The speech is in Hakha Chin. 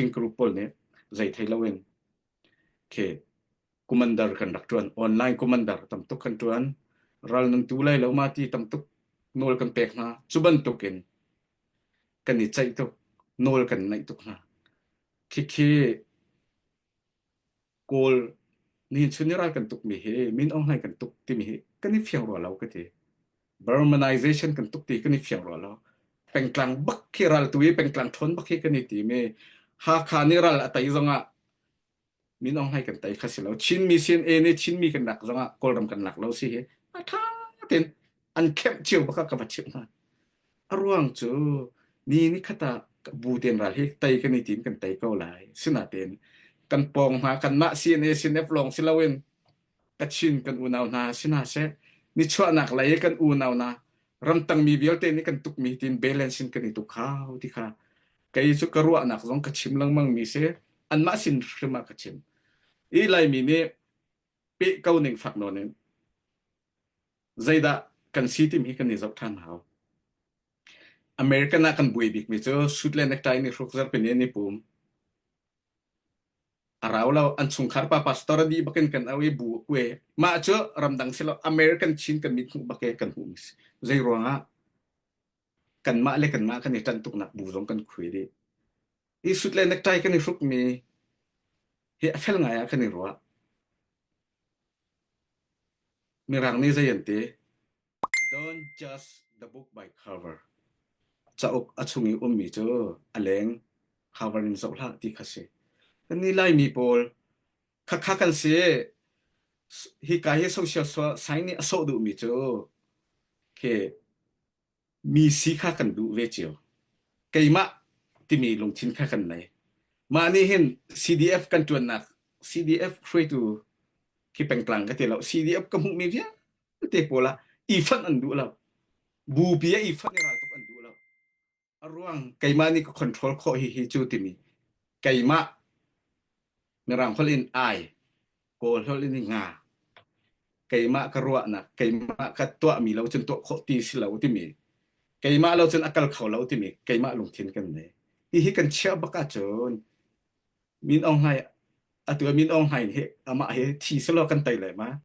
Group pawl nih zei thei loin khi commander kan rak ṭuan. Online commander tam tuk kan ṭuan. Ral nan tu lai lo ma ti tam tuk nawl kan pek hna. Cu bantukin kan i ceih tuk, nawl kan naih tuk hna. Khikhi Kawl nihin chun i ral kan tukmi hi Min Aung Hlaing kan tuk timi hi kan i fiang rua lo ka ti. Burmanization kan tuk ti kan i fiang rua lo. Pengtlang bak khi ral tu i pengtlang ṭhawn bak hi kan i tim i Hakha nih ral a tei zongah Min Aung Hlaing kan tei kha si lo. Chinmi CNA nih Chinmi kan lak zongah Kawlram kan lak lo si hi a ṭha tein an khemh cio bak ah ka va chimh hna. A ruang cu ni nikhat ah bu tein ral hi tei kan i tim kan tei ko lai. Sinain kan pawng hna kanmah CNA CNF lawng si loin Kachin kan unau hna si hna seh nichuahnak lei kan unau hna ramtang mi vialte nih kan tukmi tiin balance in kan i tuk hau ti kha kei cu ka ruahnak zong ka chim lengmang mi si anmah sin hrim ah ka chim. I Laimi nih peh ko ning fak nawn in Zeidah kan si timi hi kan i zoh ṭhan hau. American ah kan buai bikmi cu suit le necktie nih hruk zarhpini an i pum. A rau lo, an chungkhar pa pastor a dih bakin kan au i bu a kue. Mah cu ramdang si lo, American Chin kan mit hmuh bak i kan hmuhmi si. Zei ruangah kanmah le kanmah kan i ṭanh tuknak bu zong kan khui dih. I suit le necktie kan i hrukmi hi a fel ngai ah kan i ruah. Mirang nih zei an ti? Don't judge the book by cover. Cauk a chung i ummi cu a leng cover in zoh hlah ti kha si. Kannih Laimi pawl khakha kan si. Hika hi social science nih a sawh duhmi cu khi mi si kha kan duh ve cio. Keimah timi lungthin kha kan nei. Mah nih hin CDF kan ṭuannak CDF hruaitu khi pengtlang ka ti lo. CDF ka hmuhmi vialte pawl ah i fanh an duh lo. Bupi ah i fanh i raltuk an duh lo. A ruang keimah nih ka control khawh hi hi cu timi keimah Mirang holh in ai, Kawl holh in nga. Keimah ka ruahnak, keimah ka tuahmi lo cun tuah khawh ti si lo timi, keimah lo cun a kal kho lo timi keimah lungthin kan nei. Hihi kan chiah bak ahcun Min Aung Hlaing atu ah Min Aung Hlaing hi amah hi thi selaw kan tei lai ma?